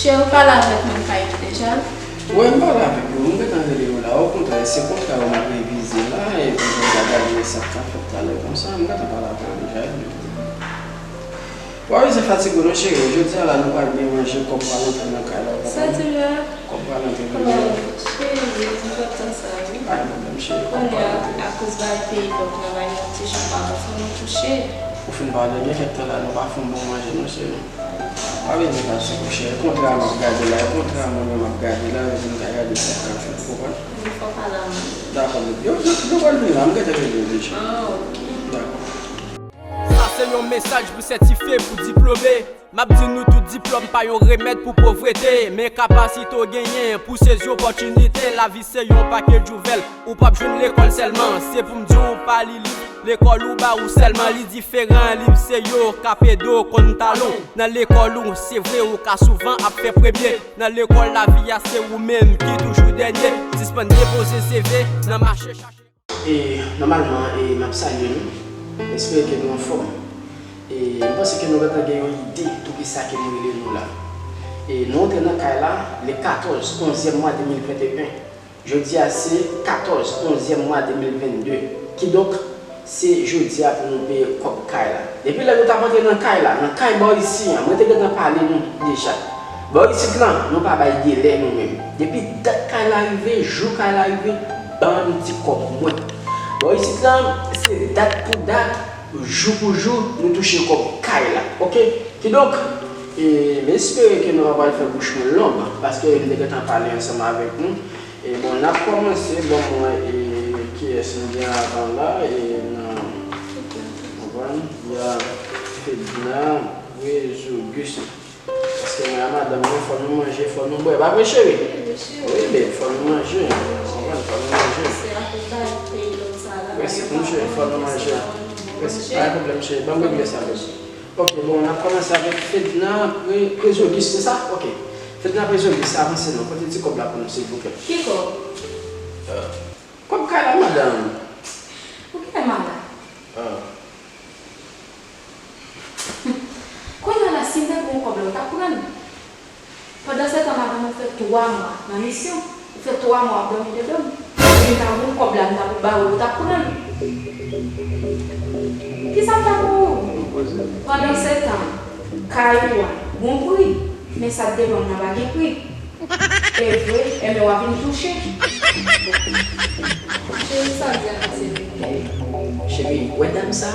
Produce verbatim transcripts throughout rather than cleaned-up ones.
Cheri, ou pale avèk moun kay yo deja? Wi, m pale avèk yo. M gentan rele yo la. Okontrè, se kontra yo m ap revize la. E pou m ta gade sa k ka fèt talè konsa. M gentan pale avèk yo deja. Wi, se fatige non, cheri. Jodi a la, nou pral byen manje. Kòb pral antre nan kay la. Sa di la? Kòb pral antre nan kay la. Oh, cheri, m kontan sa, wi. Pa gen pwoblèm, cheri. Kounye a, akoz bagay peyi lòk nan, bagay nan ti jan pa bon, fò nou touche. Ou fin padone, kèk tan la, nou pa fè yon bon manje, non, cheri. Pa bezwen fatige, cheri. Kontra a m ap gade la, kontra a mwen menm m ap gade la, epi m ka gade sa k ka fèt, ou konprann? Wi, fò pale a mwen. Dakò, bebe. Yo, yo, yo pral vini la, m gentan rele yo deja. Ah, ok. Dakò. Sa se yon mesaj pou sètifye, pou diplome. M ap di nou tout, diplòm pa yon remèd pou povrete, men kapasite w genyen pou sezi opòtinite. Lavi se yon pakèt jouvèl, ou p ap jwenn lekòl sèlman. Se pou m di w pa li liv, lekòl ou ba ou sèlman. Li diferan, liv se yo k ap ede w konn talan w nan lekòl ou. Se vre, ou ka souvan ap fè premye nan lekòl, lavi a se ou menm ki toujou dènye. Sispann depoze C V nan mache chache. E, nòmalman, e, m ap salye nou. M espere ke nou anfòm. E, m panse ke nou gentan gen yon ide tou kisa ke nou rele nou la. E, nou antre nan kay la, le katòz, onzyèm mwa de mil venteyen. Jodi a se katòz, onzyèm mwa de mil vennde. Kidonk, se jodi a pou nou peye kòb kay la. Depi lè nou t ap antre nan kay la, nan kay bò isi an, mwen te gentan pale nou deja. Bò isit lan, nou pa bay delè nou menm. Depi dat kay la rive, jou kay la rive, ban m ti kòb mwen. Bò isit lan, se dat pou dat, jou pou jou, nou touche kòb kay la. Oke? Kidonk, e, m espere ke nou pa pral fè bouch mwen long, paske m te gentan pale ansanm avèk nou. E bon, n ap kòmanse, ban m wè, e, kiyès nou gen avan la, e, nan, konprann? Ya Fedna, Prezogus. Paske mwen a madanm mwen, fò nou manje, fò nou bwè. Pa vre, cheri? Wi, bebe, fò nou manje. Konprann, fò nou manje. Mèsi, mèsi, fò nou manje. Mèsi, pa gen pwoblèm, cheri. Ban m regle sa, bebe. Ok, bon, n ap kòmanse avèk Fedna Pre-, Prezogis, se sa? Ok. Fedna Prezogis, avanse non. Pote ti kòb la pou nou, silvouplè. Ki kòb? Kòb kay la, madanm. Ou genlè malad. Kounye a la, si m ta gen yon kòb la, ou t ap pran l? Pandansetan, madanm, ou fè twa mwa nan misyon. Ou fè twa mwa w ap dòmi de dòm. Si m ta gen yon kòb la, m ta pou ba ou l, ou t ap pran l. Kisa m ta pou ou? Pandansetan, kay ou a gon pri, men sa k devan m nan pa gen pri. E vre, enben w a vin touche. Cheri, sa w di a pase vit. Cheri, wè dam sa?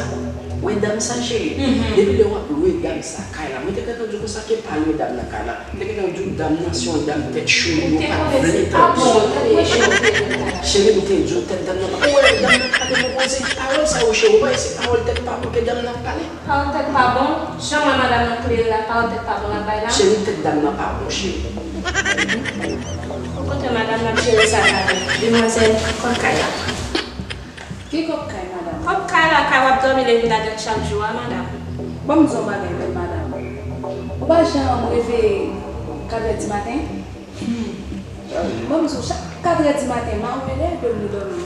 Wè dam sa, cheri? Depi lè w ap lwe dam sa kay la, mwen te gentan di w konsa ke pa lwe dam nan kay la. Mwen te gentan di w dam nan se yon dam tèt cho, yo pa vle tande. Cheri, mwen te di w tèt dam nan pa. Ou wè dam nan pale, mwen poze pawòl sa yo, cheri. Ou wè se pawòl tèt pa bon ke dam nan ap pale. Pawòl tèt pa bon, jan m wè madanm nan klere la, pawòl tèt pa bon l ap bay la. Cheri, tèt dam nan pa bon, cheri. Okontrè, madanm nan ap jere sa kay la. Demwazèl, kòb kay la. Ki kòb kay, madanm? Kòb kay la, kay w ap dòmi leve ladan l chak jou a, madanm. Ban m di w yon bagay, bèl madanm. Ou pa janm reveye katrè di maten? Hmm. Ban m di w, chak katrè di maten, mari w rele, epi nou dòmi.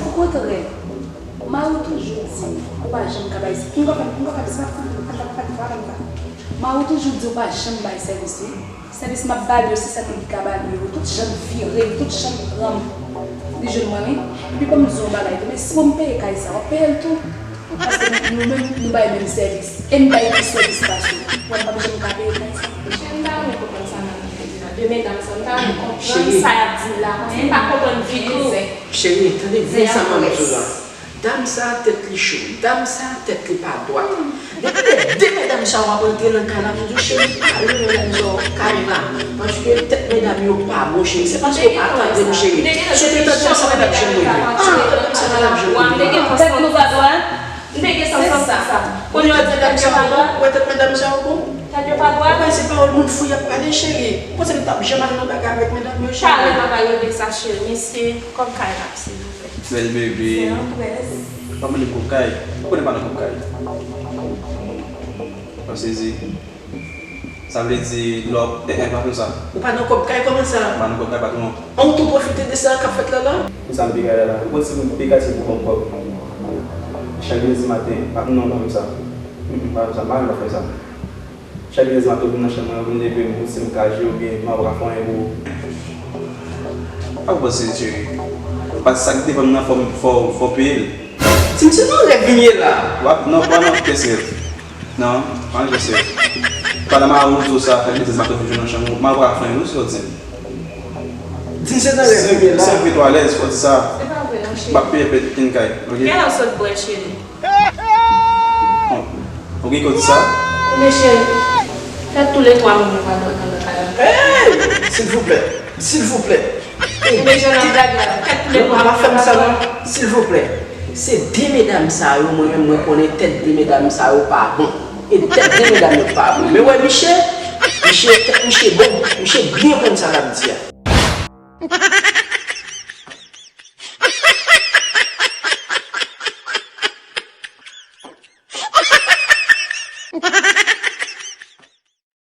Okontrè, mari w toujou di ou pa janm ka bay, m konprann, m konprann, m konprann, m konprann. Mari w toujou di ou pa janm bay sèvis, wi. Sèvis m ap ba l yo, se sèl mwen ki ka ba l yo. Tout jan l vire m, tout jan l pran m, li jwenn mwen, wi. Epi ban m di w yon bagay tou, men si pou m peye kay sa, w ap peye l tou. Paske nou, nou menm, nou bay menm sèvis. E m bay plis sèvis pase w. Wè, m p ap janm ka peye kay sa. Cheri, m ta renmen konprann sa madanm te di la. De medam sa, m ta renmen konprann sa y ap di la. Paske m pa konprann ditou. Cheri, tande byen sa m ap di w la. Dam sa a tèt li cho. Dam sa a tèt li pa dwat. Depi lè de medam sa yo ap rantre nan kay la, m di w, cheri, pa lwe medam sa yo kay la. Paske tèt medam yo pa bon, cheri. Se paske yo pa tande m, cheri. Si w te tande m, sa pa t ap janm rive. Si w te tande m, sa pa t ap janm rive. Tèt nou pa dwat. M te gen sans sa. Kounye a, tèt medam sa yo bon? Ou wè tèt medam sa yo bon? Tèt yo pa dwat? Ou kwè se pawòl moun fou y ap pale, cheri? Ou panse m t ap janm al nan bagay avèk medam yo, cheri? Talè m ap al regle sa, cheri. Mesye, kòb kay la, silvouplè. Bèl bebe. Se yon près. Pa mande kòb kay. Ou konnen pa nan kòb kay. Ou sezi. Sa vle di lè w ap, eh, eh, pa konn sa. Ou pa nan kòb kay, kòman sa? M pa nan kòb kay, patwon. An, ou tou pwofite de sa k ap fèt la la? Konn sa m pi gade la. Ou konn si m pi gade se pou kòb kòb. Chak lendi maten, patwon, non, pa konn sa. Mm, mm, pa konn sa, m pa renmen fè sa. Chak lè Zmato vin nan chanm mwen, vin leve m pou si m ka jwe oubyen m ap fè anyen pou ou. Pa panse, cheri. Paske sa k depann nan fò, fò, fò peye l. Di m se nan rèv m ye la. Wa, non, pa nan pyès rèv. Non, pa nan pyès rèv. Pandan m a wozo sa, chak lè Zmato vin jwe nan chanm ou, m ap fè anyen pou ou, sa w di m. Di m se nan rèv m ye la. Senk, senk mil twa lèz, fò di sa. Se pa vre, non, cheri. M ap peye pèt kin kay, ok? Kèl ap sot bwè, cheri? Bon, ou gen kote sa? Ebyen, cheri, fè tou le twa moun yo pa dòmi nan kay la. Hey! Silvouplè, silvouplè. Ebyen, jan n ap gade la, fè tou le twa moun yo pa dòmi. Non, pa fè m sa non, silvouplè. Se de medam sa yo, mwen menm, mwen konnen tèt de medam sa yo pa bon. E tèt de medam yo pa bon. Men wè, miche, miche, tèt miche bon, miche byen konn sa l ap di a.